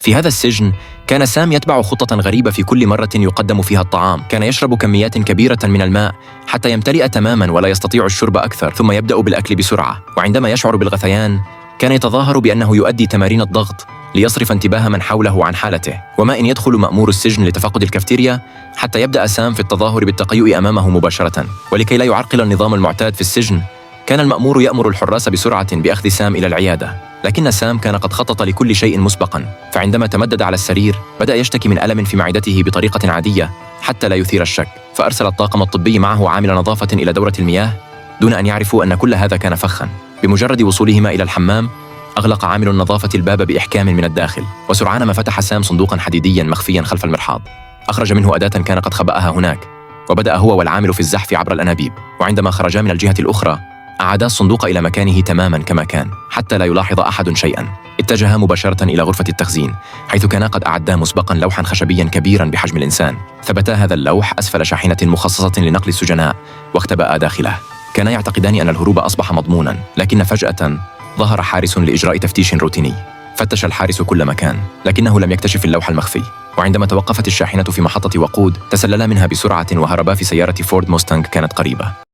في هذا السجن كان سام يتبع خطة غريبة في كل مرة يقدم فيها الطعام. كان يشرب كميات كبيرة من الماء حتى يمتلئ تماما ولا يستطيع الشرب أكثر، ثم يبدأ بالأكل بسرعة. وعندما يشعر بالغثيان كان يتظاهر بأنه يؤدي تمارين الضغط ليصرف انتباه من حوله عن حالته. وما إن يدخل مأمور السجن لتفقد الكافتيريا حتى يبدأ سام في التظاهر بالتقيؤ أمامه مباشرة. ولكي لا يعرقل النظام المعتاد في السجن، كان المأمور يأمر الحراس بسرعة بأخذ سام إلى العيادة. لكن سام كان قد خطط لكل شيء مسبقا، فعندما تمدد على السرير بدأ يشتكي من ألم في معدته بطريقة عادية حتى لا يثير الشك، فأرسل الطاقم الطبي معه عامل نظافة إلى دورة المياه دون أن يعرفوا أن كل هذا كان فخا. بمجرد وصولهما إلى الحمام أغلق عامل النظافة الباب بإحكام من الداخل، وسرعان ما فتح سام صندوقا حديديا مخفيا خلف المرحاض. أخرج منه أداة كان قد خبأها هناك، وبدأ هو والعامل في الزحف عبر الأنابيب. وعندما خرجا من الجهة الأخرى أعادا الصندوق إلى مكانه تماما كما كان حتى لا يلاحظ أحد شيئا. اتجها مباشرة إلى غرفة التخزين، حيث كانا قد أعدا مسبقا لوحا خشبيا كبيرا بحجم الإنسان. ثبتا هذا اللوح أسفل شاحنة مخصصة لنقل السجناء واختبأ داخله. كانا يعتقدان أن الهروب أصبح مضمونا، لكن فجأة ظهر حارس لإجراء تفتيش روتيني. فتش الحارس كل مكان، لكنه لم يكتشف اللوح المخفي. وعندما توقفت الشاحنة في محطة وقود تسللا منها بسرعة وهربا في سيارة فورد موستانج كانت قريبة.